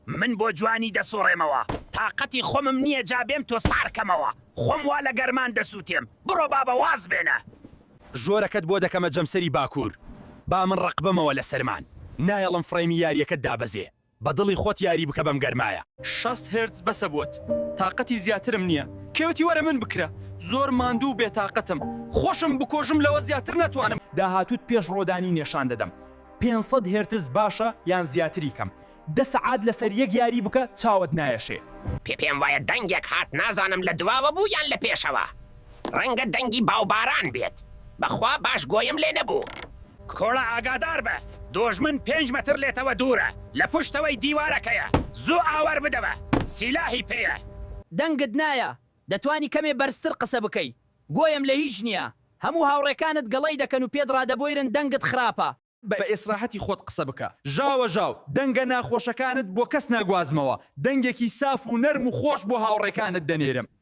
من بۆ جوانی دەسوڕێمەوە تاقەتی خۆمم نیە جا بێم تۆ سار کەمەوە خۆم وا لە گەرمان دەسوتێم بڕۆ بابە واز بێنە. ژۆرەکەت بۆ دەکەمە جەمسەری باکور با من ڕەقبمەوە لە سەرمان نایەڵم frame ی یاریەکەت دابەزێ بە دڵی خۆت یاری بکە بەم گەرمایە. 60 هێرتز بەسە بۆت تاقەتی زیاترم نیە کێوتی وەرە من بکرە زۆر ماندوو و بێتاقەتم خۆشم بکۆژم لەوە زیاتر نەتوانم. داهاتوت پێش ڕۆدانی نێشان دەدەم 500 هێرتز باشە یان زیاتری کەم دە سەعات لەسەر یەک یاری بکە چاوت نایەشێ. پێم وایە دەنگێک هات نازانم لە دواوە بوو یان لە پێشەوە ڕەنگە دەنگی باوباران بێت بەخوا باش گۆیم لێ نەبوو. کوڕە ئاگادار بە دۆژمن پێنج مەتر لێتەوە دوورە لە پشتەوەی دیوارەکەیە زوو ئاوەر بدەوە سیلاحی پێیە. دەنگت نایە دەتوانی کەمێ بەرزتر قسە بکەی گۆیم لە هیچ نیە هەموو هاوڕێکانت گەڵەی دەکەن و پێت ڕادەبۆیرن دەنگت خراپە. بە ئێسراحەتی خۆت قسە بکە. ژاوە ژاو، دەنگە ناخۆشەکانت بۆ کەس ناگوازمەوە، دەنگێکی ساف و نەرم و خۆش بۆ هاوڕێکانت دەنێرم.